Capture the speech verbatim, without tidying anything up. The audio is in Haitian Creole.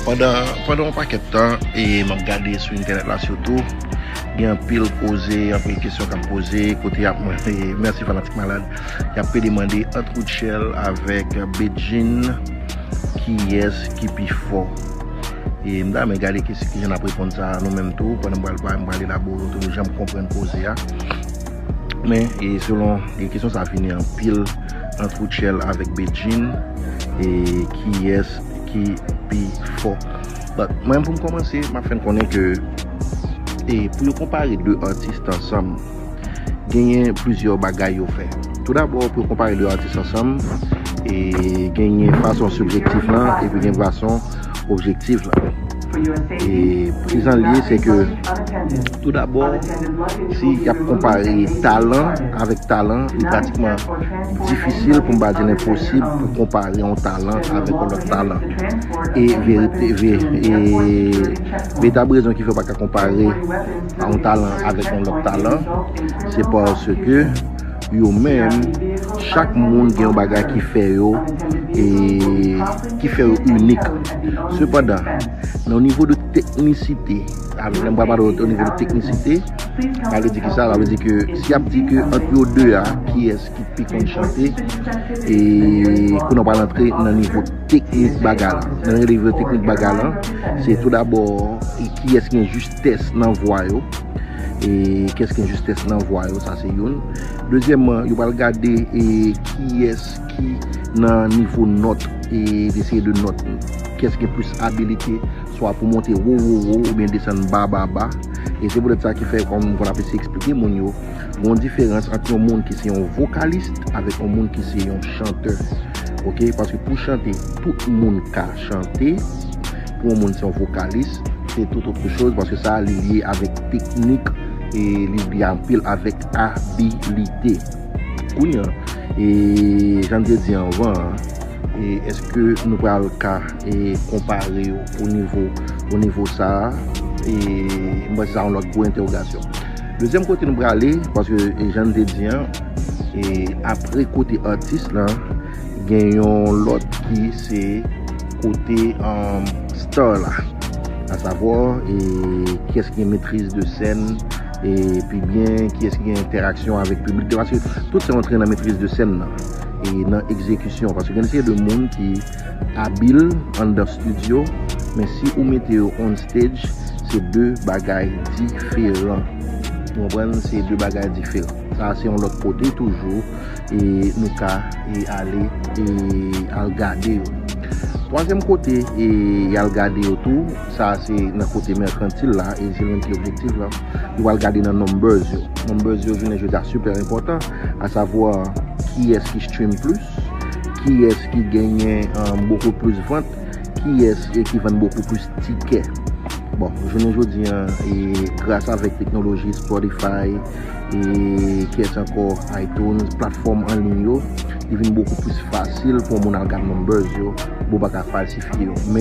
Pandan, pandan yon pakèt tan, e m ap gade sou entènèt la sitou, gen anpil koze, anpil kesyon k ap poze, kote y ap mande, mèsi fanatik malad, y ap pede mande ant Rutshelle avèk Bedjine, kiyès ki pi fò? E m ta renmen gade ki, ki jan n ap reponn sa nou menm tou, pandan m pral, m pral elabore tou, jan m konprann koze a. Men, e selon, e kesyon sa vini anpil ant Rutshelle avèk Bedjine, e kiyès ki pi fò? But, mwen, pou m kòmanse, m ap fè n konnen ke, e pou yo konpare de atis ansanm, genyen plizyè bagay yo fè. Tou dabò, pou yo konpare de atis ansanm, e genyen fason sibjektif lan, epi gen fason objektif lan. E kizan l ye, se ke tou dabò, si y ap konpare talan avèk talan, li pratikman difisil, pou m pa di l enposib, pou konpare yon talan avèk yon lòt talan. E verite, ve-, e veritab rezon ki fè w pa ka konpare yon talan avèk yon lòt talan, se paske yo menm, chak moun gen yon bagay ki fè yo, e ki fè yo inik. Sepandan, nan nivo de teknisite, avèk, lè m pral pale o nivo de teknisite, sa vle di ki sa? Sa vle di ke si y ap di ke ant yo de a, kiyès ki pi konn chante, e kounye a w pral antre nan nivo teknik bagay la. Nan nivo teknik bagay la, se tou dabò, e kiyès gen jistès nan vwa yo. E kiyès gen jistès nan vwa yo, sa se youn. Dezyèmman, yo pral gade, e kiyès ki nan nivo nòt, e eseye de nòt, kiyès gen plis abilite, swa pou monte wo, wo, wo, oubyen desann ba, ba, ba. E se poutèt sa ki fè, kòm m konn ap eseye eksplike moun yo, gen yon diferans ant yon moun ki se yon vokalis avèk yon moun ki se yon chantè. Oke? Paske pou chante, tout moun ka chante. Pou yon moun se yon vokalis, se tout autre chose, paske sa li lye avèk teknik, e li lye anpil avèk abilite. Kounye a, e jan m te di anvan an, e èske nou pral ka, e konpare yo o nivo, o nivo sa a? E m panse sa yon lòt gwo entèwogasyon. Dezyèm kote nou prale, paske, e jan m te di an, e apre kote atis lan, gen yon lòt ki se kote, um, star la. Asavwa, e kiyès ki gen metriz de sèn, e pi byen, kiyès ki gen entèraksyon avèk piblik. Paske tout sa antre nan metriz de sèn nan. E nan egzekisyon. Paske gen seri de moun ki abil anndan estidyo, men si ou mete yo on stage, se de bagay diferan. Ou konprann? Se de bagay diferan. Sa se yon lòt kote toujou, e nou ka, e ale, e al gade yo. Twazyèm kote, e y al gade yo tou, sa se nan kote mèkantil la, e se li menm ki objektif la. Yo al gade nan numbers yo. Numbers yo jounen jodi a sipè enpòtan, asavwa kiyès ki stream plis, kiyès ki genyen, um, bokou plis vant, kiyès, e ki vann bokou plis tikè. Bon, jounen jodi an, e gras avèk teknoloji Spotify, e kiyès ankò, iTunes, platfòm an liy yo, li vin bokou plis fasil pou yon moun al gad numbers yo, pou w pa ka falsifye yo. Men